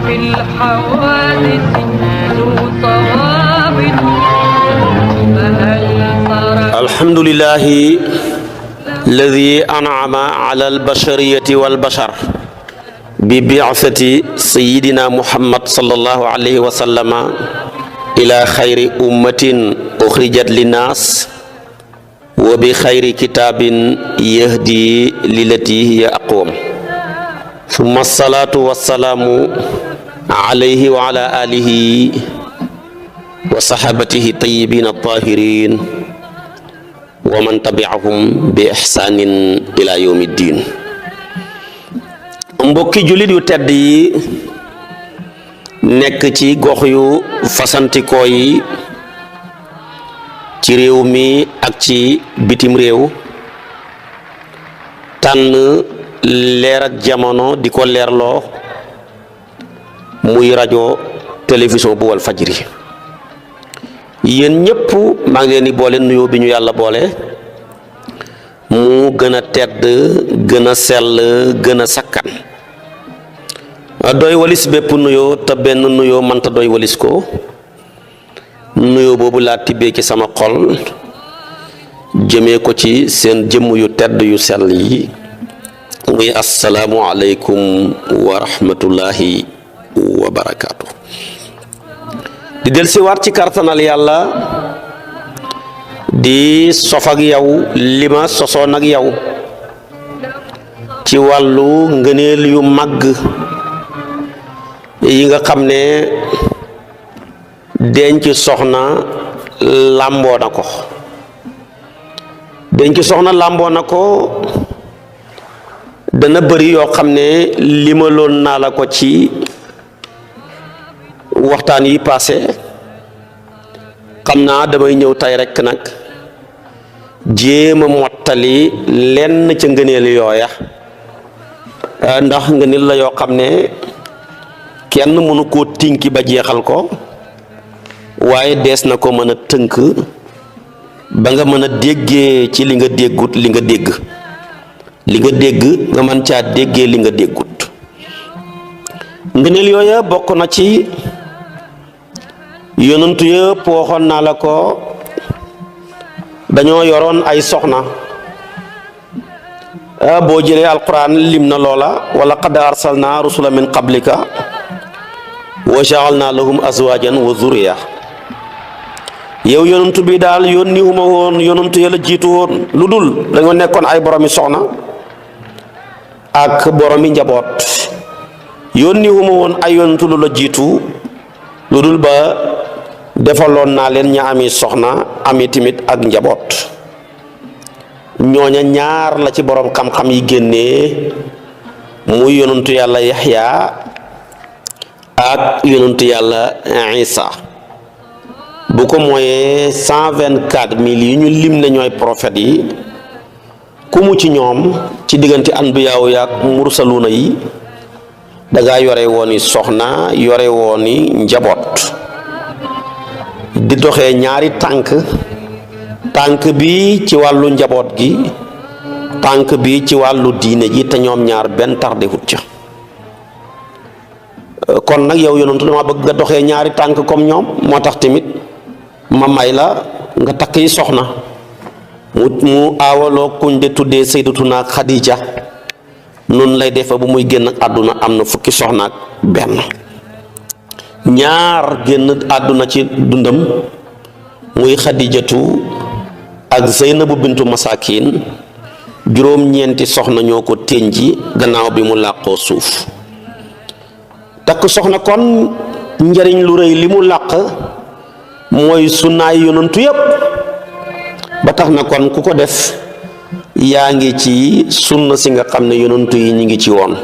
في الحوادث ذو ضوابط فهل ترى الحمد لله الذي أنعم على البشرية والبشر ببعثة سيدنا محمد صلى الله عليه وسلم إلى خير أمة أخرجت للناس وبخير كتاب يهدي للتي هي أقوم ثم الصلاة والسلام عليه وعلى آله وصحابته الطيبين الطاهرين ومن تبعهم بإحسان إلى يوم الدين. mbokki jullit yu tedd yi nekk ci gox yu fasantikoo yi ci réew mi ak ci bitim réew tànn leer ak jamono di ko leerloo muy rajo télévision bu wal fajri yéen ñëpp maa ngi leen di boole nuyoo bi ñu yàlla boole mu gën a tedd gën a sell gën a sakkan doy walis bépp nuyoo te benn nuyoo mënta doy walis ko nuyoo boobu laa tibbee ci sama xol jëmee ko ci seen jëmm yu tedd yu sell yi muy asalaamu aleykum wa rahmatullahi wa barakaatu. di del si waat ci kartanal yàlla di sof ak yow li ma sosoon ak yow ci wàllu ngëneel yu màgg yi nga xam ne denc soxna làmboo na ko denc soxna làmboo na ko dana bëri yoo xam ne limaloon naa la ko ci waxtaan yi passé xam naa damay ñëw tey rekk nag jéem a mottali lenn ca ngëneel yooya ndax ngëneel la yoo xam ne kenn mënu koo tinki ba jeexal ko waaye dees na ko mën a tënk ba nga mën a déggee ci li nga déggut li nga dégg nga mën caa déggee li nga déggut ngëneel yooya bokk na ci yonentu yëpp waxoon naa la ko dañoo yoroon ay soxna boo jëlee alquran lim na loola wala qad arsalna rusula min qablika wa ja'alna lahum azwajan wa zurriya yow yonentu bi daal yónni huma woon yonentu yàlla jiitu woon lu dul dañoo nekkoon ay boromi soxna ak boromi njaboot yónni huma woon ay yonentu lu la jiitu lu dul ba defaloon naa leen ña ami soxna ami timit ak njaboot ñooña ñaar la ci borom xam-xam yi génnee muy yonentu yàlla Yaxya ak yonentu yàlla Isa bu ko mooyee 124 000 yi ñu lim ne ñooy prophètes yi ku mu ci ñoom ci diggante anbiyaaw yaak mursaluuna yi dangaa yore wooni soxna yore wooni njaboot di doxee ñaari tànk bi ci wàllu njaboot gi tànk bi ci wàllu diine ji te ñoom ñaar benn tardé wut ca kon nag yow yonentu dama bëgg nga doxee ñaari tànk comme ñoom moo tax tamit ma may la nga takk yi soxna mu aawaloo kuñ de tuddee sayyidatuna Xadija noonu lay defa bu muy génn àdduna am na fukki soxna ak benn ñaar génn àdduna ci dundam muy Xadijatu ak Zeynabu bintu Masakin juróom-ñeenti soxna ñoo ko ténji gannaaw bi mu làqoo suuf takk soxna kon njariñ lu rëy li mu làq mooy sunnaay yonantu yépp ba tax na kon ku ko def yaa ngi ci sunna si nga xam ne yonantu yi ñu ngi ci woon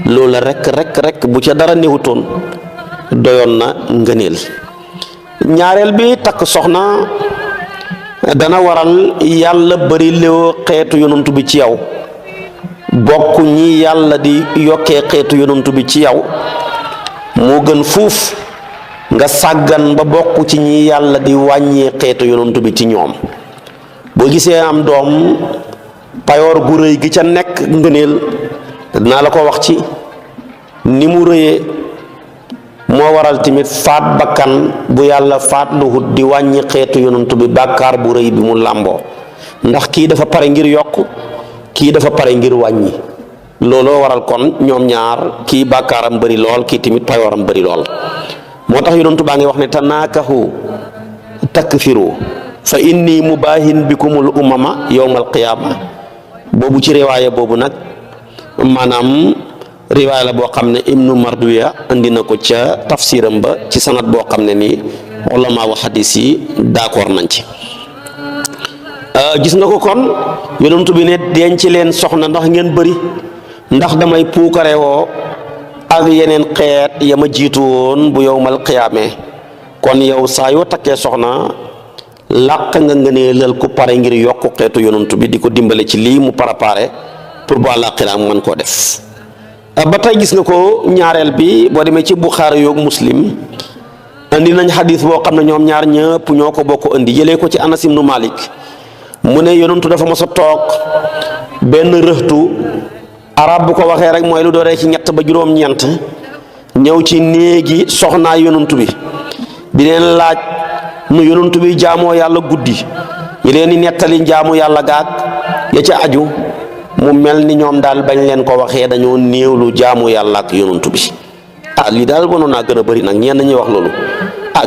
loola rek bu ca dara néewutoon doyoon na ngëneel ñaareel bi takk soxna dana waral yàlla bari léew xeetu yonantu bi ci yow bokk ñi yàlla di yokkee xeetu yonantu bi ci yow moo gën fuuf nga sàggan ba bokk ci ñi yàlla di wàññee xeetu yonantu bi ci ñoom boo gisee am doom payoor gu rëy gi ca nekk ngëneel dinaa la ko wax ci ni mu rëyee moo waral tamit faat bakkan bu yàlla faat luhut di wàññi xeetu yonent bi bàkkaar bu rëy bi mu làmboo ndax kii dafa pare ngir yokk kii dafa pare ngir wàññi looloo waral kon ñoom ñaar kii bàkkaaram bëri lool kii tamit payoram bëri lool moo tax yonent baa ngi wax ne tanaakahu takfiru fa inni mubaahin bikumul umama yowmal qiyaama boobu ci riwaaya boobu nag maanaam riwaaya la boo xam ne ibnu marduya indi na ko ca tafsiram ba ci sanad boo xam ne nii ulama wa xadis yi d'accord nañ ci gis nga ko kon yonent bi ne denc leen soxna ndax ngeen bëri ndax damay puukare woo ak yeneen xeet ya ma jiitu woon bu yowmal qiyaame kon yow saa yoo takkee soxna làq nga ngëneelal ku pare ngir yokk xeetu yonent bi di ko dimbale ci lii mu préparé pour bu àllaaxira mën koo def ba tey gis nga ko ñaareel bi boo demee ci Buxaari yoog Muslim indi nañ xadis boo xam ne ñoom ñaar ñëpp ñoo ko bokk indi jëlee ko ci Anas ibnu Malik mu ne yonentu dafa mos a toog benn rëxtu arab bu ko waxee rek mooy lu dooree ci ñett ba juróom-ñeent ñëw ci néegi soxnaa yonentu bi di leen laaj nu yonentu bi jaamoo yàlla guddi ñi leen di nettali jaamu yàlla gaag ya ca aju mu mel ni ñoom daal bañ leen ko waxee dañoo néewlu jaamu yàlla ak yonantu bi lii daal mënoon naa gën a bëri nag ñenn ñuy wax loolu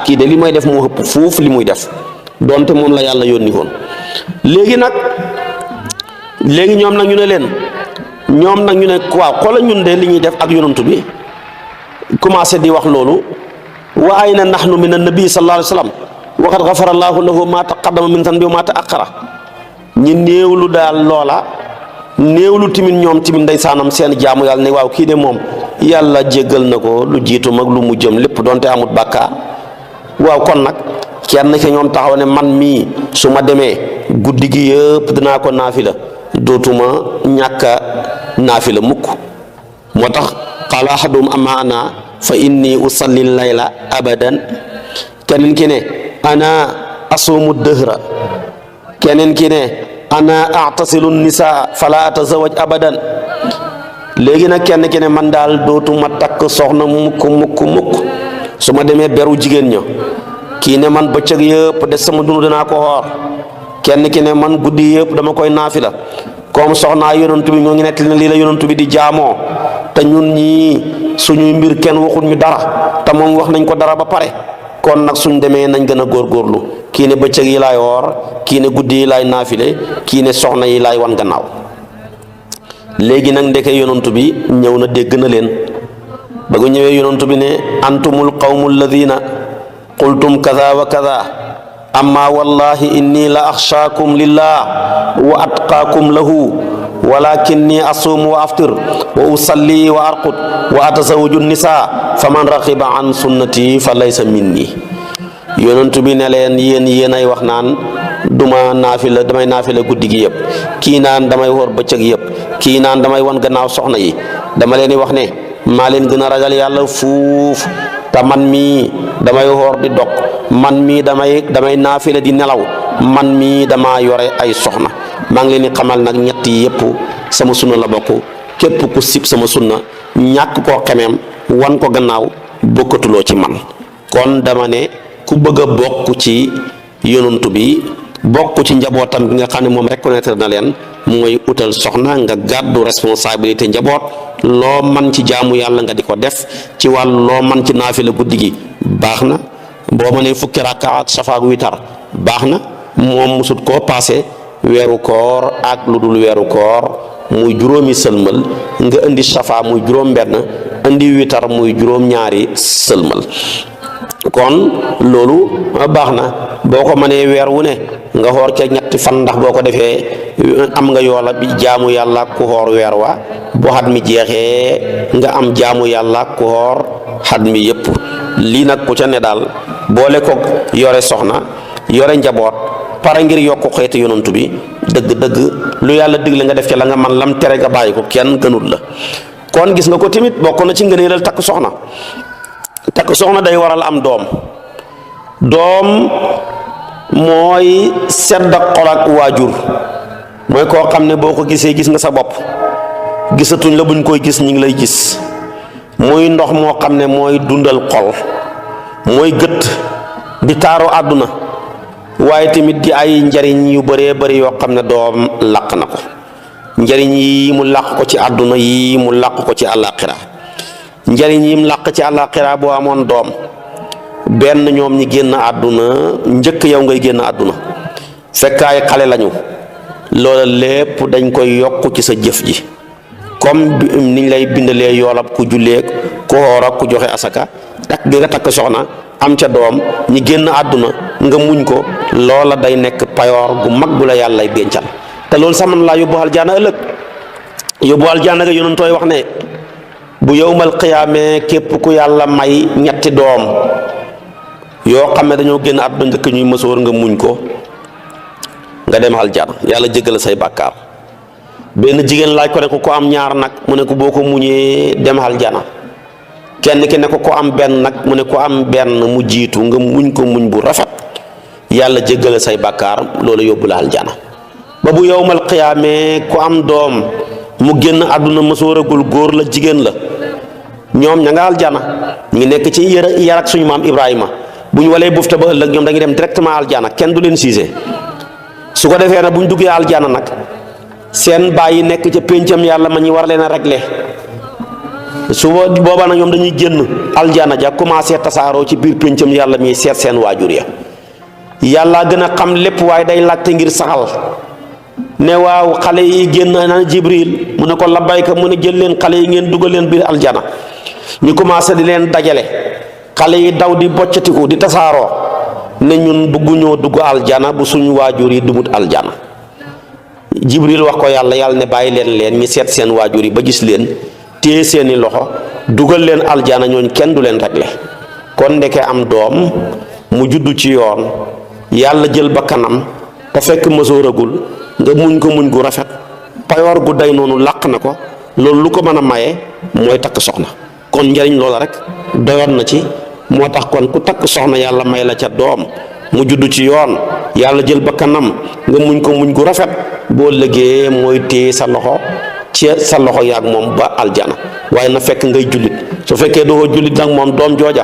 kii de li may def moo ëpp fuuf li muy def donte moom la yàlla yónni woon léegi ñoom nag ñu ne leen waaw xoola ñun de li ñuy def ak yonantu bi commencé di wax loolu wa ayna nahnu min annabi sallallahu alayhi wa sallam wa qad ghafara allahu lahu ma taqaddama min dhanbi wa ma ta'akhkhara ñi néewlu daal loola néewlu timit ñoom timit ndeysaanam seen jaamu yàlla ne waaw kii de moom yàlla jéggal na ko lu jiitu mag lu mu jëm lépp donte amut bàkkaar waaw kon nag kenn ki ñoom taxaw ne man mii su ma demee guddi gi yëpp dinaa ko naafila dootuma ñàkka naafila mukk moo tax qaala ahadum amma ana fa inni usalli layla abadan keneen ki ne ana asuumu dëhra keneen ki ne ana a'tasilu nisaa fala atazawaj abadan léegi nag kenn ki ne man daal dootuma takk soxna mukk su ma demee beru jigéen ña kii ne man bëccëg yëpp des sama dund dinaa ko xoor kenn ki ne man guddi yëpp dama koy naafila comme soxnaa yonantu bi ñoo ngi nettali ne lii la yonantu bi di jaamoo te ñun ñii suñuy mbir kenn waxul ñu dara te moom wax nañ ko dara ba pare kon nag suñ demee nañ gën a góorgóorlu kii ne bëccëg yi laay woor kii ne guddi yi laay naafile kii ne soxna yi laay wan gannaaw léegi nag ndeke yonantu bi ñëw na dégg na leen ba gu ñëwee yonantu bi ne antumul qawmu alladina qultum kaza wa kaza amma wallahi inni la axshaakum lillah wa atqaakum lahu walakinni asuumu wa aftir wa usalli wa arqud wa atazawaju nisa faman raxiba an sunnati fa laysa minni yonentu bi ne leen yéen ay wax naan duma naafila damay naafila guddi gi yëpp kii naan damay wor bëccëg yëpp kii naan damay wan gannaaw soxna yi dama leen di wax ne maa leen gën a ragal yàlla fuuf te man mii damay woor di dog man mii damay naafila di nelaw man mii dama yore ay soxna maa ngi leen di xamal nag ñett yi yëpp sama sunna la bokk képp ku sib sama sunna ñàkk koo xemeem wan ko gannaaw bokkatuloo ci man kon dama ne ku bëgg a bokk ci yonantu bi bokk ci njabootam bi nga xam ne moom reconnaître na leen mooy utal soxna nga gàddu responsabilité njaboot loo man ci jaamu yàlla nga di ko def ci wàllu loo man ci naafila guddi gi baax na boo mënee fukki rakaat safaak witar baax na moom musut koo passé weeru koor ak lu dul weeru koor muy juróomi sëlmal nga indi safa muy juróom benn indi witar muy juróom ñaari sëlmal kon loolu baax na boo ko mënee weer wu ne nga xoor ca ñetti fan ndax boo ko defee am nga yoola bi jaamu yàlla ku xoor weer wa bu xat mi jeexee nga am jaamu yàlla ku xoor xat mi yëpp lii nag ku ca ne daal boole ko yore soxna yore njaboot pare ngir yokku xeetu yonantu bi dëgg-dëgg lu yàlla digle nga def ca la nga man lam tere nga bàyyi ko kenn gënul la kon gis nga ko tamit bokk na ci ngëneelal takk soxna day waral am doom mooy sedd xol ak waajur mooy koo xam ne boo ko gisee gis nga sa bopp gisatuñ la buñ koy gis ñu ngi lay gis muy ndox moo xam ne mooy dundal xol, mooy gët di taaru àdduna, waaye tamit di ay njariñ yu bëree bëri yoo xam ne doom làq na ko. njariñ yi mu làq ko ci àdduna, yi mu làq ko ci àllaaxira. njariñ yi mu làq ci àllaaxira boo amoon doom benn ñoom ñi génn àdduna njëkk yow ngay génn àdduna fekk ay xale lañu, loola lépp dañ koy yokk ci sa jëf ji, comme niñ lay bindalee yoolab ku jullee ku xoor ak ku joxe asaka takk gi nga takk soxna am ca doom ñi génn àdduna nga muñ ko, loola day nekk payoor gu mag bu la yàlla lay dencal. te loolu sax man laa yóbbu aljaana ëllëg. yóbbu aljaana ga yonent tooy wax ne bu yowmal qiyaamee képp ku yàlla may ñetti doom yoo xam ne dañoo génn àdduna njëkk ñuy mësoor nga muñ ko, nga dem aljaana yàlla jéggal say bàkkaar. benn jigéen laaj ko ne ko am ñaar nag mu ne ko boo ko muñee dem aljaana. kenn ki ne ko am benn nag mu ne ko am benn mu jiitu nga muñ ko muñ bu rafet yàlla jéggal say bàkkaar, loolu yóbbu la aljaana. ba bu yowmal qiyaamee ku am doom mu génn àdduna mësooragul, góor la jigéen la, ñoom ña nga aljana ñu nekk ci yar ak suñu maam Ibrahima bu ñu walee bufta ba ëllëg ñoom dañuy dem directement aljana, kenn du leen siise. su ko defee nag bu ñu duggee aljana nag seen bàyyi nekk ca péncam yàlla ma ñu war leen a régler, su boobaa nag ñoom dañuy génn aljana ja commencé tasaaroo ci biir péncam yàlla mi seet seen waajur ya. yàlla gën a xam lépp waaye day laajte ngir saxal ne waaw xale yi génn na Jibril mu ne ko labbayka mu ne jël leen xale yi ngeen dugal leen biir aljana. ñu commencé di leen dajale, xale yi daw di boccatiku di tasaaroo ne ñun bëgguñoo dugg aljana bu suñu waajur yi dugut aljana. Jibril wax ko yàlla ne bàyyi leen ñi seet seen waajur yi ba gis leen téye seeni loxo dugal leen aljana, ñooñ kenn du leen réglé. kon ndeke am doom mu juddu ci yoon yàlla jël ba kanam te fekk mësooragul nga muñ ko muñ gu rafet, payoor gu day noonu làq na ko. loolu lu ko mën a maye mooy takk soxna. kon njariñ loola rek doyoon na ci. moo tax kon ku takk soxna yàlla may la ca doom mu juddu ci yoon yàlla jël ba kanam nga muñ ko muñ gu rafet, boo lëgee mooy téye sa loxo ci sa loxo yaag moom ba aljana. waaye na fekk ngay jullit. su fekkee doo jullit nag moom doom jooja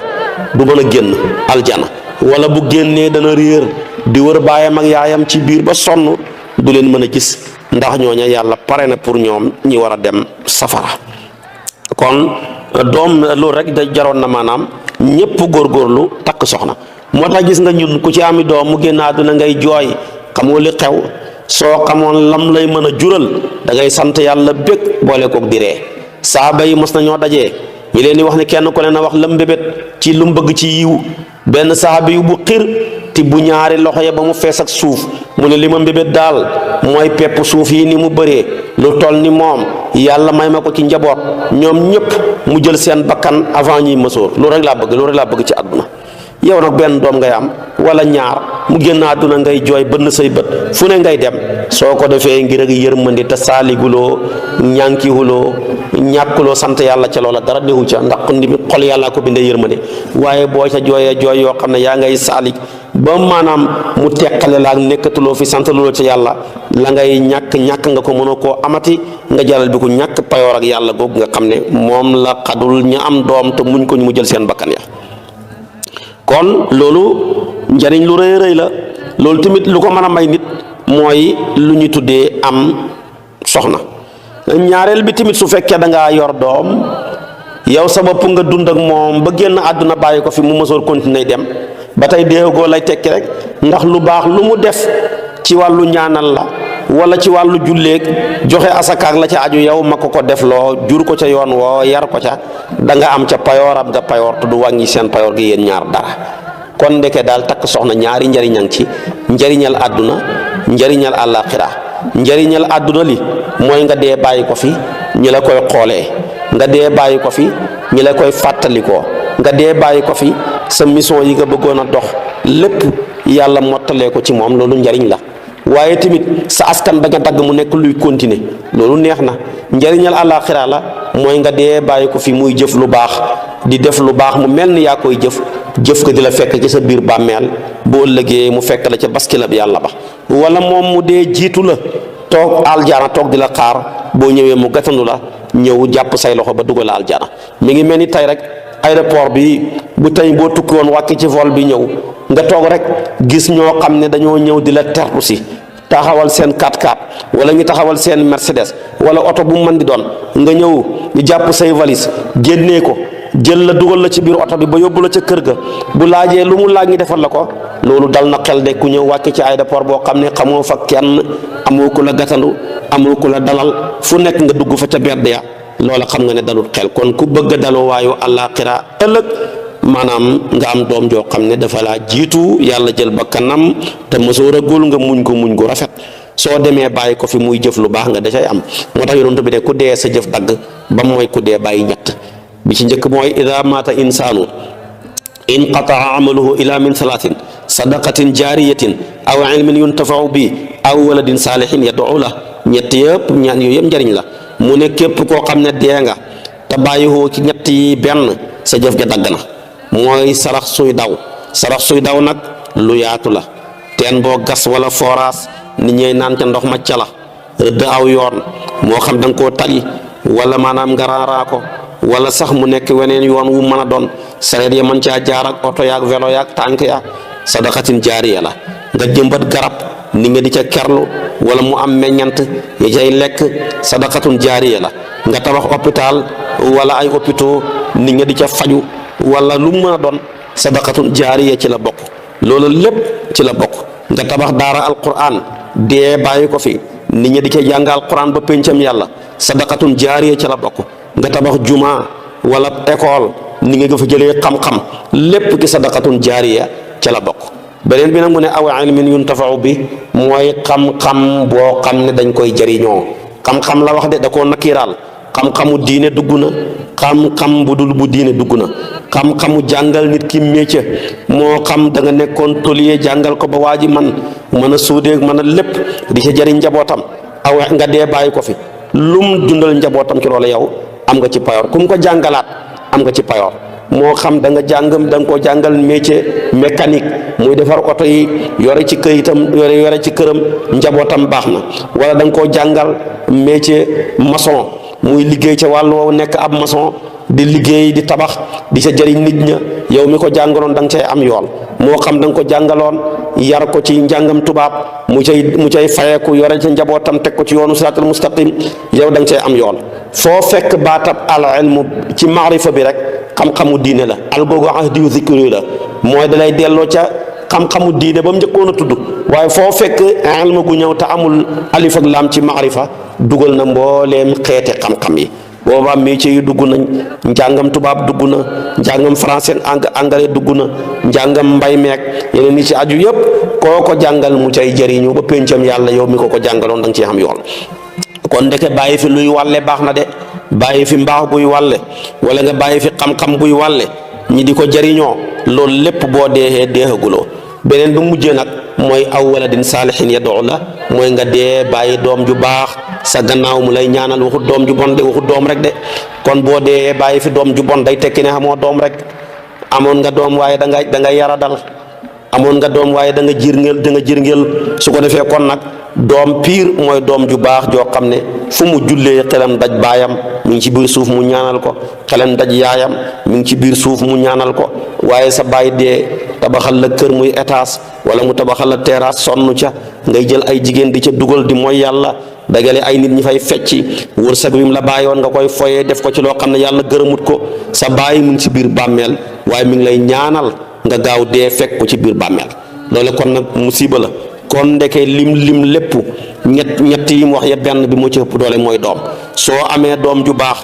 du mën a génn aljana, wala bu génnee dana réer di wër baayam ak yaayam ci biir ba sonn du leen mën a gis, ndax ñooña yàlla pare na pour ñoom ñi war a dem safara. kon doom loolu rek da jaroon na maanaam ñëpp góorgóorlu takk soxna. moo tax gis nga ñun ku ci ami doom mu génn àdduna ngay jooy, xamoo li xew. soo xamoon lam lay mën a jural da ngay sant yàlla bég boole koog di ree. saaba yi mos nañoo dajee ñi leen di wax ne kenn ku leen a wax lam mbébét ci lu mu bëgg ci yiw. benn saaba yu bu xir ti bu ñaari loxo ya ba mu fees ak suuf mu ne li ma mbébét daal mooy pepp suuf yi ni mu bëree lu toll ni moom yàlla may ma ko ci njaboot ñoom ñëpp mu jël seen bakkan avant ñuy mësoor. loolu rek laa bëgg ci àdduna. yow nag benn doom ngay am wala ñaar mu génn àdduna ngay jooy bënn say bët fu ne ngay dem. soo ko defee ngir ak yërmandi te saaliguloo ñànkihuloo ñàkkuloo sant yàlla ca loola dara newu ca, ndax ndi xol yàlla ko bindee yërmandi. waaye boo ca jooyee jooy yoo xam ne yaa ngay saalig ba maanaam mu teqale la ak nekkatuloo fi sant loo ca yàlla, la ngay ñàkk nga ko mënoo koo amati, nga jaral bi ko ñàkk payoor ak yàlla googu nga xam ne moom la xadul ña am doom te muñ ko ñu mu jël seen bakkan ya. kon loolu njariñ lu rëy rëy la. loolu tamit lu ko mën a may nit mooy lu ñu tuddee am soxna. ñaareel bi tamit su fekkee da ngaa yor doom yow sa bopp nga dund ak moom ba génn àdduna bàyyi ko fi mu mësoor continuer dem ba tey déegoo lay tekki rek, ndax lu baax lu mu def ci wàllu ñaanal la wala ci wàllu julleeg joxe asakaak la ca aju yow ma ko def loo jur ko ca yoon woo yar ko ca da nga am ca payooram nga payoor te du wàññi seen payoor gi yéen ñaar dara. kon ndeke daal takk soxna ñaari njariñang ci njariñal àdduna njariñal àllaaxira. njariñal àdduna li mooy nga dee bàyyi ko fi ñi la koy xoolee, nga dee bàyyi ko fi ñi la koy fàttalikoo, nga dee bàyyi ko fi sa mission yi nga bëggoon a dox lépp yàlla mottalee ko ci moom, loolu njariñ la. waaye tamit sa askan ba nga dagg mu nekk luy continuer, loolu neex na. njariñal àllaaxira la mooy nga dee bàyyi ko fi muy jëf lu baax di def lu baax mu mel ni yaa koy jëf ko di la fekk ci sa biir bàmmeel, boo ëllëgee mu fekk la ca baskilab yàlla ba. wala moom mu dee jiitu la toog aljana toog di la xaar, boo ñëwee mu gàttandu la ñëw jàpp say loxo ba dugal aljana. mi ngi mel ni tey rek aéroport bi bu tey boo tukki woon wàcc ci vol bi ñëw nga toog rek gis ñoo xam ne dañoo ñëw di la tertu si taxawal seen 4x4 wala ñu taxawal seen Mercedes wala oto bu mu mën di doon nga ñëw ñu jàpp say valise génnee ko jël la dugal la ci biir oto bi ba yóbbu la ca kër ga bu laajee lu mu laaj ñi defal la ko loolu dal na xel de ku ñëw wàcc ci aéroport boo xam ne xamoo fa kenn amoo ku la gatandu amoo ku la dalal fu nekk nga dugg fa ca bedd ya loola xam nga ne dalul xel. kon ku bëgg a daloo waayu àllaaxira ëllëg maanaam nga am doom joo xam ne dafa laa jiitu yàlla jël ba kanam te mosoo ragul nga muñ ko muñ gu rafet soo demee bàyyi ko fi muy jëf lu baax nga da cay am. moo tax yonent bi ne ku dee sa jëf dagg ba mooy ku dee bàyyi ñett bi ci njëkk mooy ida maata insaanu inqataa amaluhu ila min salaatin sadaqatin jaariyatin aw ilmin yuntafau bi aw waladin saalihin yad'u la ñett yëpp ñaan yooyu yëpp njariñ la. mu ne képp koo xam ne dee nga te bàyyiwoo ci ñett yi benn sa jëf ja dagg na. mooy sarax suy daw nag lu yaatu la teen boo gas wala forage nit ñey naan ca ndox ma ca la rëdd aw yoon moo xam da nga koo tali wala maanaam nga raaraa ko wala sax mu nekk weneen yoon wu mën a doon sareet ya mën caa jaar ak oto yaak vélo yaak tànk ya sadaqatin jaariya la. nga jëmbat garab ni nga di ca kerlu wala mu am meññant ya cay lekk sadaqatun jaariya la. nga tabax hôpital wala ay hôpitaux ni nga di ca faju wala lu mu mën a doon sadaqatun jaariya ci la bokk. loolu lépp ci la bokk. nga tabax daara alquran dee bàyyi ko fi nit ñi di ca jàng alquran ba péncam yàlla sadaqatun jaariya ci la bokk. nga tabax juma wala école ni nga fa jëlee xam-xam lépp ki sadaqatun jaariya ca la bokk. beneen bi nag mu ne aw ilmin yuntafau bi mooy xam-xam boo xam ne dañ koy jëriñoo. xam-xam la wax de da koo nakiiraal. xam-xamu diine dugg na xam-xam bu dul bu diine dugg na xam-xamu jàngal nit ki métier moo xam da nga nekkoon tôlier jàngal ko ba waa ji mën a suudeeg mën a lépp di ca jëriñ njabootam aw nga dee bàyyi ko fi lum dundal njabootam ci loolu yow am nga ci payoor kum ko jàngalaat am nga ci payoor. moo xam da nga koo jàngal métier mécanique muy defar oto yi yore ci këyitam yore ci këram njabootam baax na wala da nga koo jàngal métier maçon muy liggéey ca wàll woowu nekk ab maçon di liggéey di tabax di sa jëriñ nit ña yow mi ko jàngaloon da nga cay am yool. moo xam da nga ko jàngaloon yar ko ci njàngam tubaab mu cay fayeeku yore ca njabootam teg ko ci yoonu siraatal mustaqim yow da nga cay am yool. foo fekk baatab al ilmu ci maarifa bi rek xam-xamu diine la al googu ahdi yu zikri la mooy dalay delloo ca xam-xamu diine ba mu njëkkoon a tudd waaye foo fekk ilmu gu ñëw te amul alif ak laam ci maarifa dugal na mbooleem xeeti xam-xam yi. boobaa métier yi dugg nañ njàngam tubaab dugg na njàngam français anglais dugg na njàngam mbay meek yeneen yi ci aju yëpp koo ko jàngal mu cay jëriñu ba péncam yàlla yow mi ko jàngaloon da nga ciy am yool. kon ndeke bàyyi fi luy wàlle baax na de bàyyi fi mbaax buy wàlle wala nga bàyyi fi xam-xam buy wàlle ñi di ko jëriñoo loolu lépp boo deexaguloo. beneen bi mujjee nag mooy aw waladin saalihin yad'u la mooy nga dee bàyyi doom ju baax sa gannaaw mu lay ñaanal waxut doom ju bon de waxut doom rek de. kon boo dee bàyyi fi doom ju bon day tekki ne xamoo doom rek amoon nga doom waaye da nga yara dal amoon nga doom waaye da nga jirngeel su ko defee kon nag doom piir mooy doom ju baax joo xam ne fu mu jullee xelam daj baayam mi ngi ci biir suuf mu ñaanal ko xelam daj yaayam mi ngi ci biir suuf mu ñaanal ko waaye sa baay dee tabaxal la kër muy étage wala mu tabaxal la terrasse sonn ca ngay jël ay jigéen di ca dugal di mooy yàlla dagale ay nit ñi fay fecci wërsëg wi mu la bàyyoon nga koy foyee def ko ci loo xam ne yàlla gërëmut ko sa baay mu ngi ci biir bàmmeel waaye mi ngi lay ñaanal nga gaaw dee fekk ko ci biir bàmmeel loolu kon nag musiba la. kon ndeke lim lépp ñett yi mu wax ya benn bi moo ci ëpp doole mooy doom. soo amee doom ju baax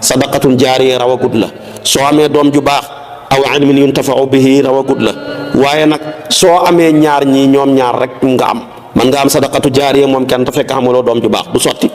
sadaqatun jaariya rawagut la soo amee doom ju baax aw ilmin yuntafau bihi rawagut la waaye nag soo amee ñaar ñii ñoom ñaar rek nga am man nga am sadaqatu jaariya moom kenn te fekk xamuloo doom ju baax du sotti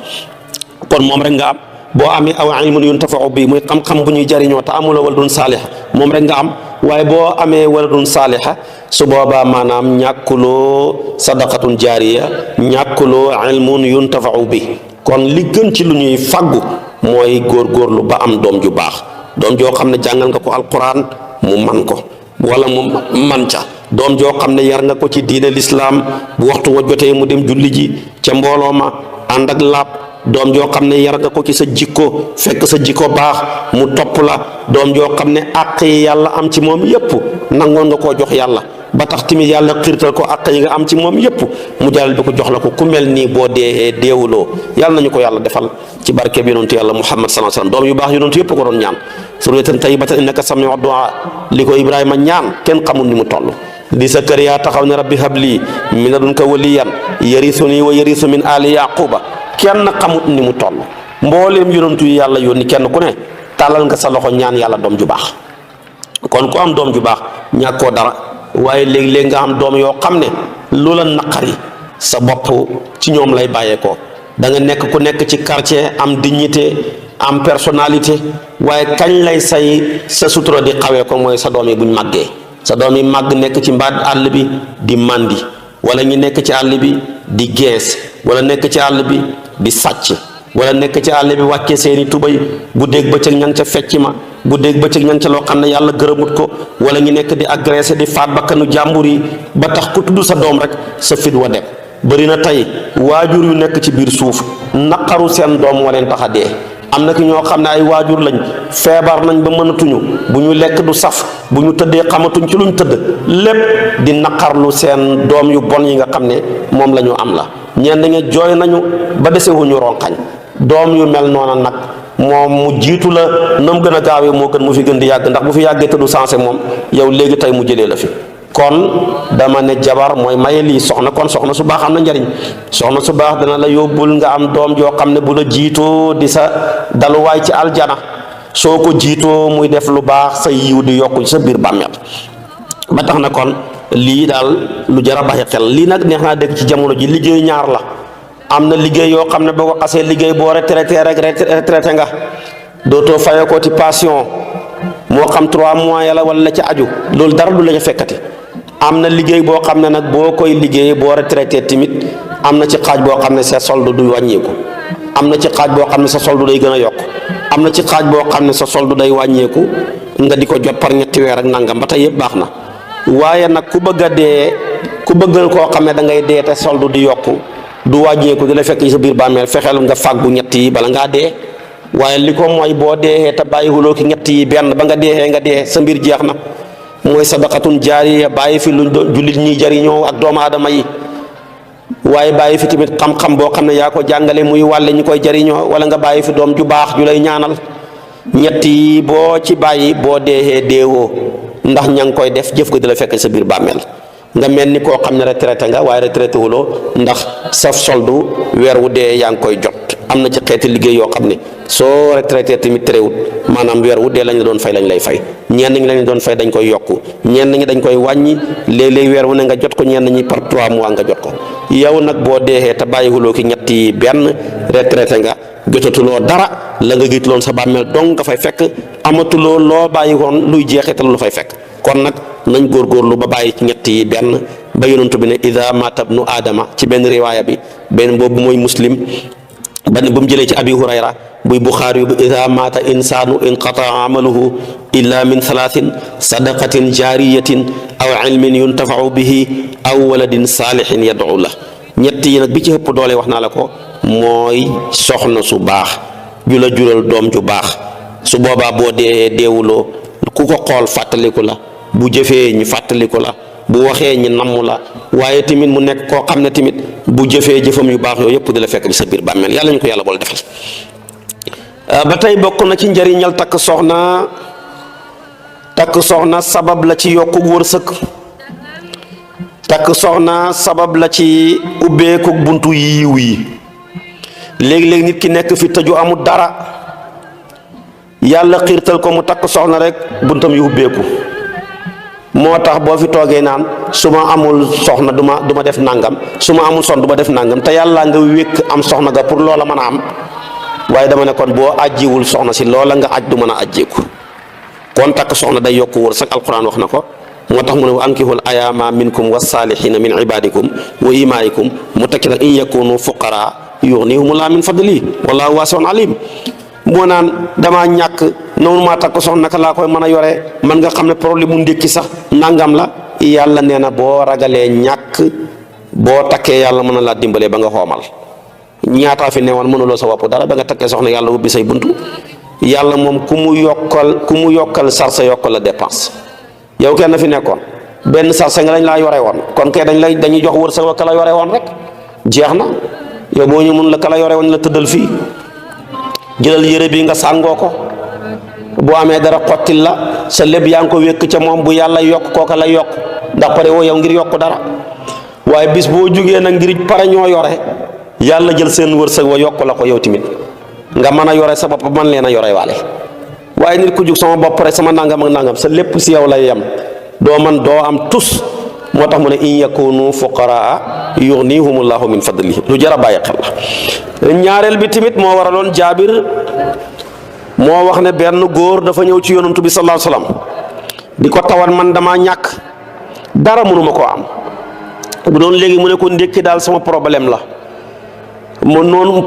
kon moom rek nga am. boo amee aw ilmun yuntafau bi muy xam-xam bu ñuy jariñoo te amuloo waladun saaliha moom rek nga am waaye boo amee waladun saaliha su boobaa maanaam ñàkkuloo sadaqatun jaariya ñàkkuloo ilmun yuntafau bi. kon li gën ci lu ñuy faggu mooy góorgóorlu ba am doom ju baax doom joo xam ne jàngal nga ko alquran mu man ko wala mu man ca doom joo xam ne yar nga ko ci diine lislaam bu waxtu wa jotee mu dem julli ji ca mbooloo ma ànd ak laab doom joo xam ne yar nga ko ci sa jikko fekk sa jikko baax mu topp la doom joo xam ne àq yi yàlla am ci moom yépp nangoon nga koo jox yàlla ba tax tamit yàlla xiirtal ko àq yi nga am ci moom yépp mu jàll bi ko jox la ko ku mel nii boo dee deewuloo yàlla nañu ko yàlla defal ci barke bi yonentu yàlla Muhammad sallallahu alayhi wasallam doom yu baax yonentu yépp ko doon ñaan suriyatan tayyibatan innaka sami'ud du'a li ko Ibrahima ñaan kenn xamul ni mu toll di Sakariya taxaw ne rabbi habli min ladunka waliyan yarisuni wa yarisu min ali yaquba kenn xamut ni mu toll mbooleem yonentu yi yàlla yónni kenn ku ne tàllal nga sa loxo ñaan yàlla doom ju baax kon ku am doom ju baax ñàkkoo dara waaye léegi-léegi nga am doom yoo xam ne lu la naqari sa bopp ci ñoom lay bàyyeekoo da nga nekk ku nekk ci quartier am dignité am personnalité waaye kañ lay sa sutura di xawee ko mooy sa doom yi buñ màggee sa doom yi màgg nekk ci mbaat àll bi di màndi wala ñu nekk ci àll bi di gees wala nekk ci àll bi di sàcc wala nekk ci àll bi wàccee seeni tubay guddeeg bëccëg ña ngi ca fecc ma guddeeg bëccëg ña ngi ca loo xam ne yàlla gërëmut ko wala ñu nekk di agressé di faat bakkanu jàmbur yi ba tax ku tudd sa doom rek sa fit wa dem bëri na tey waajur yu nekk ci biir suuf naqaru seen doom wa leen tax a dee am na ki ñoo xam ne ay waajur lañ feebar nañ ba mënatuñu bu ñu lekk du saf bu ñu tëddee xamatuñ ci luñ tëdd lépp di naqarlu seen doom yu bon yi nga xam ne moom la ñu am la ñenn ñi jooy nañu ba desewuñu ronkañ doom yu mel noona nag moom mu jiitu la nam gën a gaawee moo gën mu fi gën di yàgg ndax bu fi yàggee te du sensé moom yow léegi tey mu jëlee la fi kon dama ne jabar mooy maye lii soxna kon soxna su baax am na njariñ soxna su baax dana la yóbbul nga am doom joo xam ne bu la jiitoo di sa daluwaay ci aljana soo ko jiitoo muy def lu baax sa yiw di yokku ci sa biir bàmmeel ba tax na kon lii daal lu jar a bàyyi xel lii nag neex naa dégg ci jamono ji liggéey ñaar la am na liggéey yoo xam ne boo ko xasee liggéey boo retraité rek retraité nga dootoo fayoo ko ci pension moo xam 3 mois yàlla wala la ca aju loolu dara du la ca fekkati am na liggéey boo xam ne nag boo koy liggéey boo retraité tamit am na ci xaaj boo xam ne sa solde du wàññeeku am na ci xaaj boo xam ne sa solde day gën a yokk am na ci xaaj boo xam ne sa solde day wàññeeku nga di ko jot par ñetti weer ak nangam ba tey yëpp baax na waaye nag ku bëgg a dee ku bëgg koo xam ne da ngay dee te solde di yokku du wàññeeku di la fekk ci sa biir bàmmeel fexeel nga fàggu ñett yi bala ngaa dee waaye li ko mooy boo deexee te bàyyiwuloo ki ñett yi benn ba nga deexee nga dee sa mbir jeex na mooy sadaqatun jaariya bàyyi fi lu jullit ñi jariñoo ak doomu aadama yi waaye bàyyi fi tamit xam-xam boo xam ne yaa ko jàngale muy wàlle ñu koy jariñoo wala nga bàyyi fi doom ju baax ju lay ñaanal ñett yi boo ci bàyyi boo deexee deewoo ndax ña ngi koy def jëf ko di la fekk sa biir bàmmeel nga mel ni koo xam ne retraité nga waaye retraité wuloo ndax sa soldu weer wu dee yaa ngi koy jot am na ci xeeti liggéey yoo xam ne soo retraité tamit terewut maanaam weer wu dee lañ la doon fay lañ lay fay ñenn ñi lañ doon fay dañ koy yokku ñenn ñi dañ koy wàññi léeg-léeg weer wu ne nga jot ko ñenn ñi par 3 mois nga jot ko yow nag boo deexee te bàyyiwuloo ki ñetti benn retraité nga jotatuloo dara la nga gis loon sa bàmmeel dong nga fay fekk amatuloo loo bàyyi woon luy jeexital lu fay fekk kon nag nañ góorgóorlu ba bàyyi ci ñett yi benn ba yonent bi ne ida mata ibnu aadama ci benn riwaaya bi benn boobu mooy muslim ba ne bu mu jëlee ci abi hurayra buy buxaari yu bi ida mata insaanu inqataa amaluhu illa min thalathin sadaqatin jaariyatin aw ilmin yuntafau bihi aw waladin saalihin yad'u la ñett yi nag bi ci ëpp doole wax naa la ko mooy soxna su baax ju la jural doom ju baax su boobaa boo dee deewuloo ku ko xool fàttaliku la bu jëfee ñu fàttaliku la bu waxee ñi namm la waaye tamit mu nekk koo xam ne tamit bu jëfee jëfam yu baax yooyu yëpp di la fekk ci sa biir bàmmeel yàlla ñu ko yàlla boole defal ba tey bokk na ci njëriñal takk soxna sabab la ci yokku wërsëg takk soxna sabab la ci ubbeeku buntu yiiw yi léegi-léegi nit ki nekk fi tëju amul dara yàlla xiirtal ko mu takk soxna rek buntam yu ubbeeku moo tax boo fi toogee naan su ma amul soxna du ma def nangam su ma amul son du ma def nangam te yàlla nga wékk am soxna ga pour loola mën a am waaye dama ne kon boo ajjiwul soxna si loola nga aj du mën a ajjeeku kon takk soxna day yokku wërsëg alquran wax na ko moo tax mu ne wa ankihul ayaama minkum wasaalihina min ibadikum wa imaikum mu tekki nag in yakunu fuqara yughnihumullahu min fadli wallahu wasi'un alim moo naan damaa ñàkk noonu maa takk soxna naka laa koy mën a yore man nga xam ne problème mu ndékki sax nangam la yàlla nee na boo ragalee ñàkk boo takkee yàlla mën na laa dimbalee ba nga xoomal ñaataa fi newoon mënuloo sa bopp dara ba nga takkee soxna yàlla ubbi say buntu yàlla moom ku mu yokkal sarsa yokkal la dépense yow kenn fi nekkoon benn sarsa nga lañ laa yore woon kon kay dañuy jox wërsëg wa ka la yore woon rek jeex na yow boo ñu mun la ka la yore woon la tëddal fii jëlal yére bi nga sàngoo ko boo amee dara xottil la sa lépp yaa ngi ko wékk ca moom bu yàlla yokk kooka la yokk ndax pare woo yow ngir yokk dara waaye bis boo jugee nag ngir pare ñoo yore yàlla jël seen wërsëg wa yokk la ko yow tamit nga mën a yore sa bopp man leen a yore waale waaye nit ku jug sama bopp rek sama nangam ak nangam sa lépp si yow lay yem doo am tus moo tax mu ne in yakunu fuqaraa yughnihumullahu min fadlihi lu jar a bàyyi xel la ñaareel bi tamit moo waraloon jaabir moo wax ne benn góor dafa ñëw ci yonantu bi sallallahu alayhi wasallam di ko tawat man dama ñàkk dara mënuma koo am bu doon léegi mu ne ko ndékki daal sama problème la mu noonu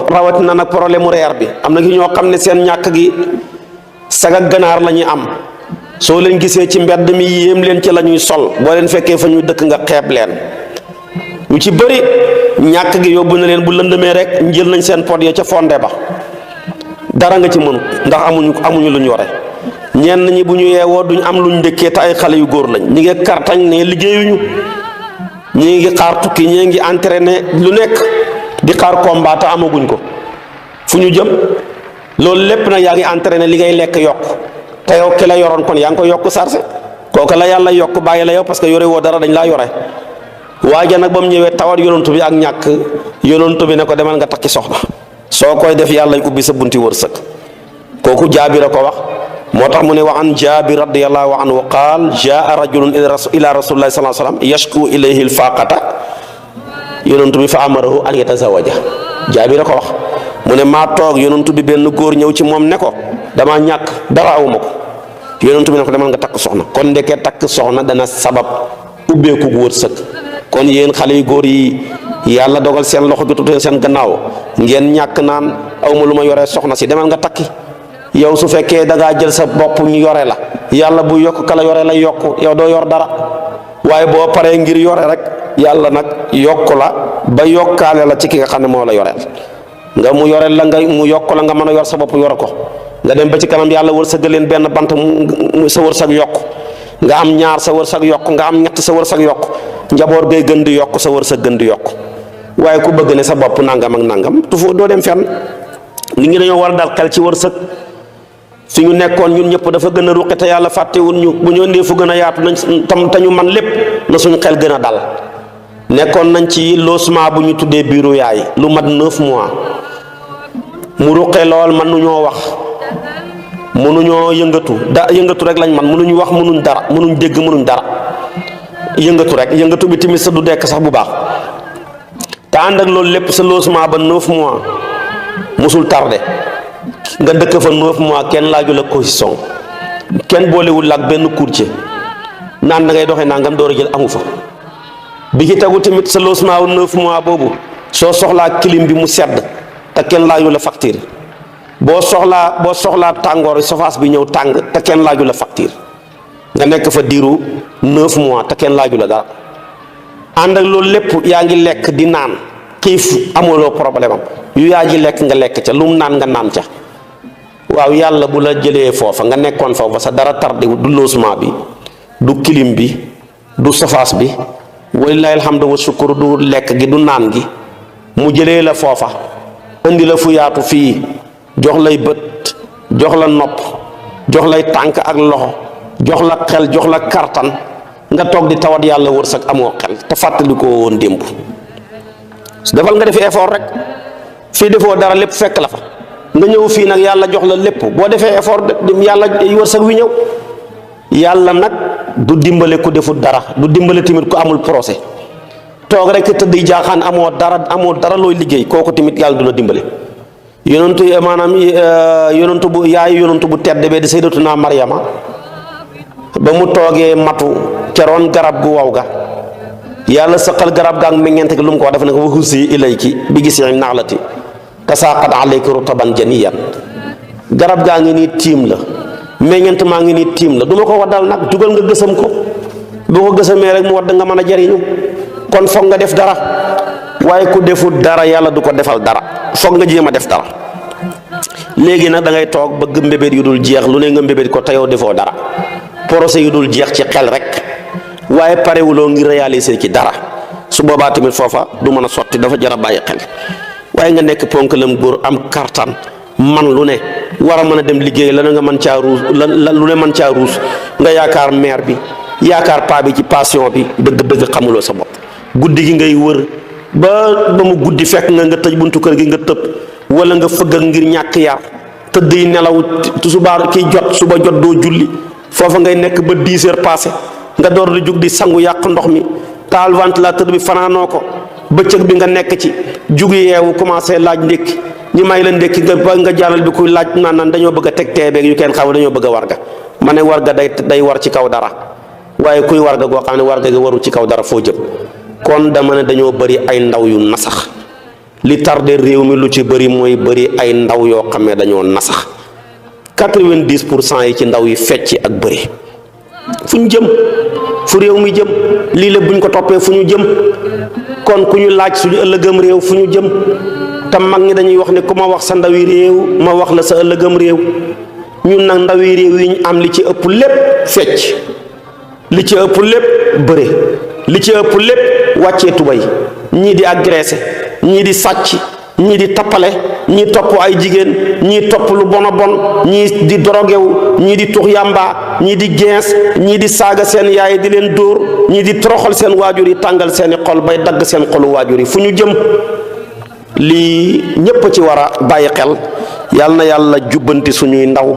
rawatina nag problème mu reer bi am na ki ñoo xam ne seen ñàkk gi saga ganaar la ñuy am soo leen gisee ci mbedd mi yéem leen ci la ñuy sol boo leen fekkee fa ñuy dëkk nga xeeb leen ñu ci bëri ñàkk gi yóbbu na leen bu lëndëmee rek njël nañ seen pot ya ca fonde ba dara nga ci mënu ndax amuñu lu ñu yore ñenn ñi bu ñu yeewoo duñ am luñ ndëkkee te ay xale yu góor lañ ñi ngi kartañ ne liggéeyuñu ñi ngi xaar tukki ñi ngi entraîné lu nekk di xaar combat te amaguñ ko fu ñu jëm loolu lépp nag yaa ngi entraîné li ngay lekk yokk te yow ki la yoroon kon yaa ngi ko yokk sarse kooku la yàlla yokk bàyyi la yow parce que yore woo dara dañ laa yore waaja nag ba mu ñëwee tawat yonantu bi ak ñàkk yonantu bi ne ko demal nga takki soxna soo koy def yàlla ubbi sa bunti wërsëg kooku jaabir a ko wax moo tax mu ne wa an jaabir radiyallahu anhu qaal jaa rajulun ila rasulillahi sallallahu alayhi wasallam yashku ilayhi alfaqata yonantu bi fa amarahu an yatazawaja jaabir a ko wax mu ne maa toog yonantu bi benn góor ñëw ci moom ne ko dama ñàkk dara awuma ko yonantu bi ne ko demal nga takk soxna kon ndeke takk soxna dana sabab ubbeeku wërsëg kon yéen xale yu góor yi yàlla dogal seen loxo jotuteen seen gannaaw ngeen ñàkk naan awma lu ma yoree soxna si demal nga takki yow su fekkee da ngaa jël sa bopp ñu yore la yàlla bu yokk kala yore la yokk yow doo yor dara waaye boo paree ngir yore rek yàlla nag yokk la ba yokkaale la ci ki nga xam ne moo la yoreel nga mu yoreel la mu yokk la nga mën a yor sa bopp yor ko nga dem ba ci kanam yàlla wërsëgal leen benn bant mu sa wërsëg yokk nga am ñaar sa wërsëg yokk nga am ñett sa wërsëg yokk njaboot gay gën di yokk sa wërsëg gën di yokk waaye ku bëgg ne sa bopp nangam ak nangam doo dem fenn nit ñi dañoo war a dal xel ci wërsëg fi ñu nekkoon ñun ñëpp dafa gën a ruqi te yàlla fàttewul ñu bu ñu indee fu gën a yaatu nañ tam te ñu man lépp na suñu xel gën a dal nekkoon nañ ci logement bu ñu tuddee bureau yaay lu mat 9 mois mu ruqee lool man nu ñoo wax mënuñoo yëngatu rek lañ man mënuñu wax mënuñ dara mënuñ dégg mënuñ dara yëngatu bi tamit sa du dekk sax bu baax te ànd ak loolu lépp sa logement ba 9 mois musul tardé nga dëkk fa 9 mois kenn laaju la caution kenn boolewul ak benn courtier naan da ngay doxee nangam door a jël amu fa bi ci tegu tamit sa logement wu 9 mois boobu soo soxlaa clim bi mu sedd te kenn laaju la facture boo soxlaa tàngoor surface bi ñëw tàng te kenn laaju la facture nga nekk fa diiru 9 mois te kenn laaju la dara ànd ak loolu lépp yaa ngi lekk di naan xiif amuloo problème am yu yaa ji lekk nga lekk ca lu mu naan nga naan ca waaw yàlla bu la jëlee foofa nga nekkoon foofa sa dara tardé du logement bi du clim bi du surface bi walilahi alhamdu wa shukru du lekk gi du naan gi mu jëlee la foofa indi la fu yaatu fii jox lay bët jox la nopp jox lay tànk ak loxo jox la xel jox la kartan nga toog di tawat yàlla wërsëg amoo xel te fàttali ko woon démb defal nga def effort rek fii defoo dara lépp fekk la fa nga ñëw fii nag yàlla jox la lépp boo defee effort yàlla wërsëg wi ñëw yàlla nag du dimbale ku deful dara du dimbale tamit ku amul procès toog rek tëdd jaaxaan amoo dara looy liggéey kooku tamit yàlla du la dimbale yonentu maanaam yonentu bu tedd bee di sayyidatuna Maryama ba mu toogee matu keroon garab gu waw ga yàlla sëqal garab gaa ngi meññeent gi lu mu ko wax def ne ko wa huzzi ilayki bi gis'i naxlati tasaaqat alayki rutaban janiyan garab gaa ngi nii tiim la meññeent maa ngi nii tiim la du ma ko waddal nag jugal nga gësam ko boo ko gësamee rek mu wadd nga mën a jariñu kon foog nga def dara waaye ku deful dara yàlla du ko defal dara, foog nga jéem a def dara. léegi nag da ngay toog bëgg mbébét yu dul jeex lu ne nga mbébét ko te yow defoo dara, projet yu dul jeex ci xel rek waaye parewuloo ngir réaliser ci dara, su boobaa tamit foofa du mën a sotti. dafa jar a bàyyi xel. waaye nga nekk ponkalam góor am kartan man lu ne war a mën a dem liggéey la nga mën caa ruus lu ne mën caa ruus nga yaakaar maire bi yaakaar paa bi ci passion bi, dëgg-dëgg xamuloo sa bopp. guddi gi ngay wër ba mu guddi fekk nga tëj buntu kër gi nga tëb wala nga fëgg ngir ñàkk yar tëdd yi nelaw subaar kiy jot suba jot doo julli, foofa ngay nekk ba 10 heures passé nga door di jug di sangu yàq ndox mi taal ventilateur bi fanaanoo ko bëccëg bi nga nekk ci jug yeewu commencé laaj ndékki ñi may la ndékki nga jàllal bi kuy laaj naan dañoo bëgg a teg teebeeg yu kenn xam dañoo bëgg a warga. ma ne warga day war ci kaw dara, waaye kuy warga goo xam ne warga gi warul ci kaw dara foo jëm. kon dama ne dañoo bëri ay ndaw yu nasax, li tardé réew mi lu ci bëri mooy bëri ay ndaw yoo xam ne dañoo nasax. 90% yi ci ndaw yi fecc ak bëri fu ñu jëm, fu réew mi jëm, lii la buñ ko toppee fu ñu jëm. kon ku ñu laaj suñu ëllëgëm réew fu ñu jëm, te mag ñi dañuy wax ne ku ma wax sa ndawi réew ma wax la sa ëllëgëm réew. ñun nag ndawi réew yi ñu am li ci ëpp lépp fecc, li ci ëpp lépp bëre, li ci ëpp lépp wàccee tubay, ñii di agressé, ñii di sàcc, ñii di tappale, ñii topp ay jigéen, ñii topp lu bon a bon, ñii di dorogewu, ñii di tux yàmba, ñii di gens, ñii di saaga seen yaay di leen dóor, ñii di toroxal seen waajur yi, tàngal seeni xol bay dagg seen xolu waajur yi. fu ñu jëm? lii ñépp ci war a bàyyi xel. yàlla na yàlla jubbanti suñuy ndaw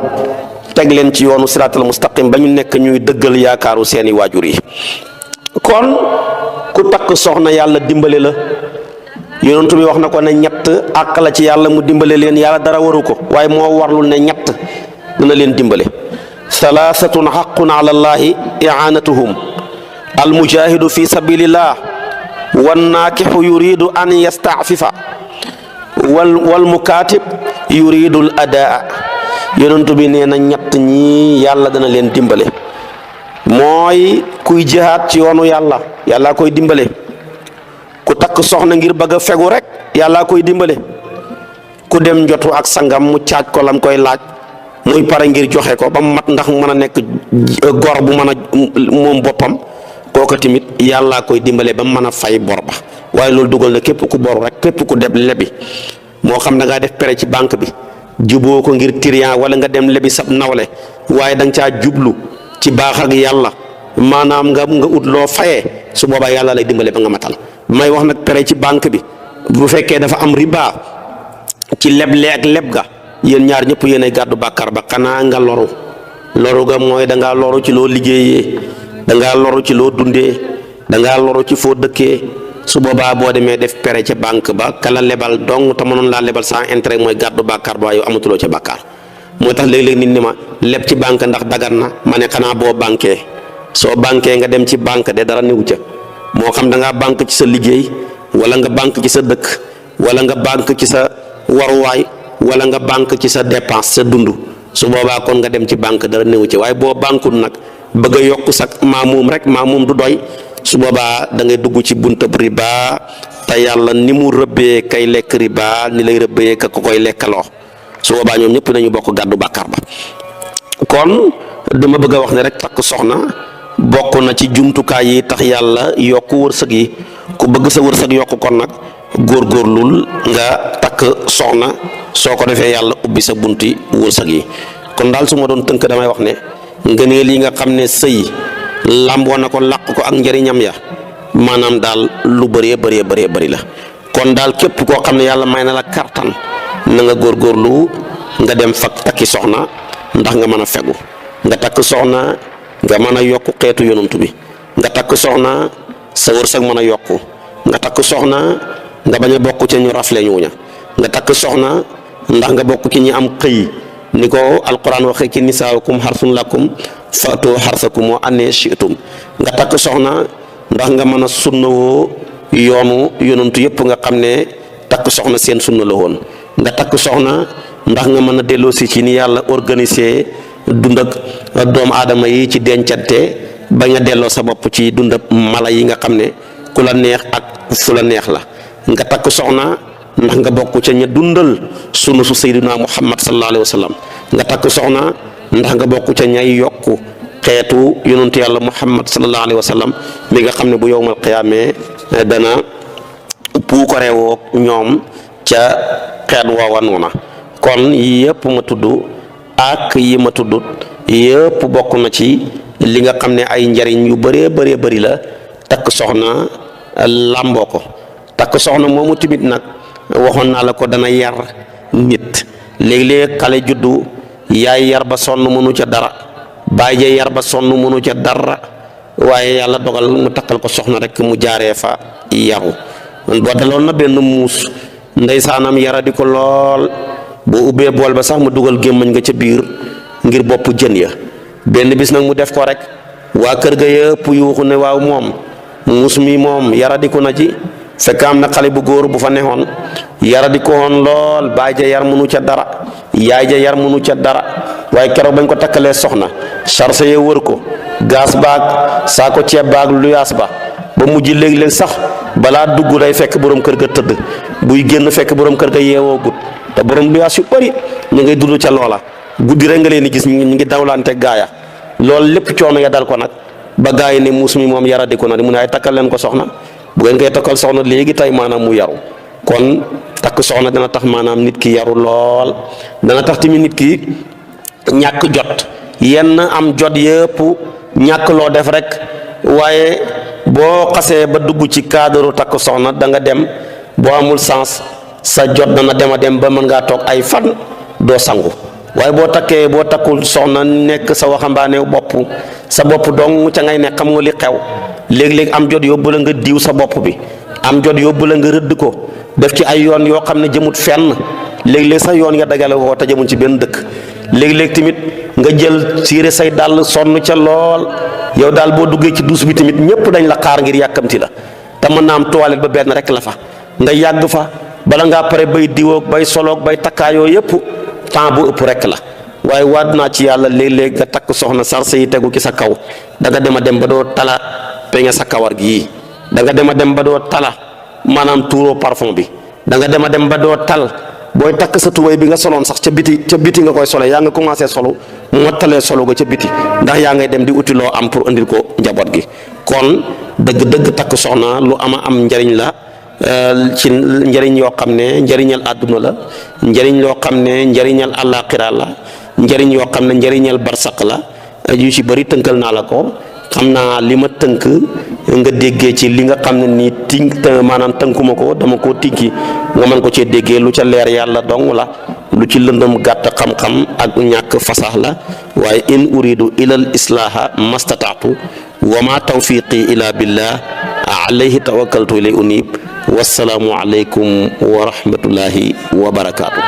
teg leen ci yoonu siraatal mustaqim ba ñu nekk ñuy dëggal yaakaaru seeni waajur yi. kon ku takk soxna yàlla dimbale la, yonent bi wax na ko ne ñett àq la ci yàlla mu dimbale leen, yàlla dara waru ko waaye moo warlul ne ñett dina leen dimbale. salaasatun xaqun ala llaahi i'aanatuhum almujahidu fi sabilillah wannaakixu yuridu an yastaafifa wal mukaatib yuridu l adaa. yonent bi nee na ñett ñi yàlla dana leen dimbale. mooy kuy jihaat ci yoonu yàlla, yàlla koy dimbale. ku takk soxna ngir bëgg a fegu rek yàlla koy dimbale. ku dem njotu ak sangam mu caaj ko lam koy laaj muy pare ngir joxe ko ba mu mat ndax mu mën a nekk gor bu mën a moom boppam, kooku tamit yàlla koy dimbale ba mu mën a fay bor ba. waaye loolu dugal na képp ku bor rek, képp ku dem lebi, moo xam da ngaa def prêt ci banque bi juboo ko ngir trian wala nga dem lebi sab nawle waaye da nga caa jublu ci baax ak yàlla maanaam nga ut loo fayee, su boobaa yàlla lay dimbale ba nga matal. may wax nag prêt ci banque bi bu fekkee dafa am riba ci leble ak leb ga, yéen ñaar ñëpp yéen ay gàddu bàkkaar ba. xanaa nga loru ga mooy da ngaa loru ci loo liggéeyee, da ngaa loru ci loo dundee, da ngaa loru ci foo dëkkee. su boobaa boo demee def prêt ca banque ba kala lebal dong te mënoon laa lebal sans intérêt mooy gàddu bàkkaar ba, yow amatuloo ca bàkkaar. moo tax léeg-léeg nit ni ma leb ci banque ndax dagan na, ma ne xanaa boo banquee. soo banquee nga dem ci banque de dara niwu ca, moo xam da ngaa banque ci sa liggéey wala nga banque ci sa dëkk wala nga banque ci sa waruwaay wala nga banque ci sa dépense sa dund. su boobaa kon nga dem ci banque dara niwu ci. waaye boo banquul nag bëgg a yokk sa maamuum rek, maamuum du doy. su boobaa da ngay dugg ci buntab riba, te yàlla ni mu rëbbee kay lekk riba ni lay rëbbee ka ko koy lekkaloo. su boobaa ñoom ñëpp nañu bokk gàddu bàkkaar ba. kon dama bëgg a wax ne rek takk soxna bokk na ci jumtukaay yi tax yàlla yokk wërsëg yi. ku bëgg sa wërsëg yokk kon nag góorgóorlul nga takk soxna, soo ko defee yàlla ubbi sa bunti wërsëg yi. kon daal su ma doon tënk damay wax ne ngëneel yi nga xam ne sëy làmboo na ko làq ko ak njëriñam ya maanaam daal lu bëree bëri la. kon daal képp koo xam ne yàlla may na la kartan na nga góorgóorlu nga dem fak takki soxna ndax nga mën a fegu. nga takk soxna nga mën a yokk xeetu yonantu bi. nga takk soxna sa wërsëg mën a yokku. nga takk soxna nga bañ a bokk ci ñu rafle ñuuña. nga takk soxna ndax nga bokk ci ñi am xëy ni ko alquran waxee ci nisaakum xarsun lakum fatu xarsakum wa annee shi'tum. nga takk soxna ndax nga mën a sunnawoo yoonu yonantu yëpp nga xam ne takk soxna seen sunna la woon. nga takk soxna ndax nga mën a delloosi ci ni yàlla organisé dund ak doomu aadama yi ci dencante bañ a delloo sa bopp ci dund ak mala yi nga xam ne ku la neex ak fu la neex la. nga takk soxna ndax nga bokk ca ña dundal sunu su sayyidina Muhammad sallallahu alayhi wa sallam nga takk soxna ndax nga bokk ca ñay yokku xeetu yonentu yàlla Muhammad sallallahu alayhi wa sallam mi nga xam ne bu yowmal qiyaamee dana puukareewoo ñoom ca xeet woowa noona kon yëpp ma tudd ak yi ma tuddut yëpp bokk na ci li nga xam ne ay njariñ yu bëree bëri la takk soxna làmboo ko takk soxna moomu tamit nag waxoon naa la ko dana yar nit léeg-léeg xale juddu yaay yar ba sonn mënu ca dara baay ja yar ba sonn mënu ca dara waaye yàlla dogal mu takkal ko soxna rek mu jaaree fa yaru boo daloon na benn muus ndeysaanam yara di ko lool boo ubbee bool ba sax mu dugal gémmañ nga ca biir ngir bopp jën ya benn bis nag mu def ko rek waa kër ga yëpp yuuxu ne waaw moom muus mi moom yara di ko na ci fekk am na xale bu góor bu fa neexoon yara di ko woon lool baay ja yar mënu ca dara yaay ja yar mënu ca dara waaye keroog bañ ko takkalee soxna charse ya wër ko gaas baag saa ko ceeb baag luyaas ba mujj léeg-léeg sax balaa dugg day fekk borom kër ga tëdd buy génn fekk borom kër ga yeewoo gut te borom luyaas yu bëri ñu ngay dund ca loola guddi rek nga leen di gis ñu ngi dawlante gaaya loolu lépp coono ya dal ko nag ba gaa yi ne muus mi moom yara di ko na di mu ne ay takkal leen ko soxna bu ngeen koy takkal soxna léegi tey maanaam mu yaru kon takk soxna dana tax maanaam nit ki yaru lool dana tax tamit nit ki ñàkk jot yenn am jot yëpp ñàkk loo def rek waaye boo xasee ba dugg ci cadre takk soxna da nga dem boo amul sens sa jot dana dem a dem ba mën ngaa toog ay fan doo sangu waaye boo takkul soxna nekk sa waxambaane bopp sa bopp dong ca ngay nekk xam nga li xew léeg-léeg am jot yóbbu la nga diw sa bopp bi am jot yóbbu la nga rëdd ko def ci ay yoon yoo xam ne jëmut fenn léeg-léeg sax yoon nga dagale ko te jëmut ci benn dëkk léeg-léeg tamit nga jël siire say dàll sonn ca lool yow daal boo duggee ci duus bi tamit ñëpp dañ la xaar ngir yàkkamti la te mën naa am toilette ba benn rek la fa nga yàgg fa bala ngaa pare bay diwoog bay soloog bay takkaayoo yëpp temps bu ëpp rek la waaye waat naa ci yàlla léeg-léeg nga takk soxna sarse yi tegu ci sa kaw da nga dem a dem ba doo tala peñe sa kawar gi da nga dem a dem ba doo tala maanaam tuuroo parfum bi da nga dem a dem ba doo tal booy takk sa tubéy bi nga soloon sax ca biti nga koy sole yaa nga commencé solo mottalee solo ga ca biti ndax yaa ngay dem di uti loo am pour andil ko njaboot gi kon dëgg-dëgg takk soxna lu am njariñ la ci njariñ yoo xam ne njariñal àdduna la njariñ loo xam ne njariñal àllaaxira la njariñ yoo xam ne njariñal barsaq la yu ci bëri tënkal naa la ko xam naa li ma tënk nga déggee ci li nga xam ne nii maanaam tënkuma ko dama koo tinki nga mën ko cee déggee lu ca leer yàlla dong la lu ci lëndëm gàtt xam-xam ak ñàkk fasax la waaye in uridu ilal islaaha mastataatu wa ma tawfiqi ila billah alayhi tawakkaltu ilay unib wassalaamu aleykum wa rahmatullahi wa barakaatu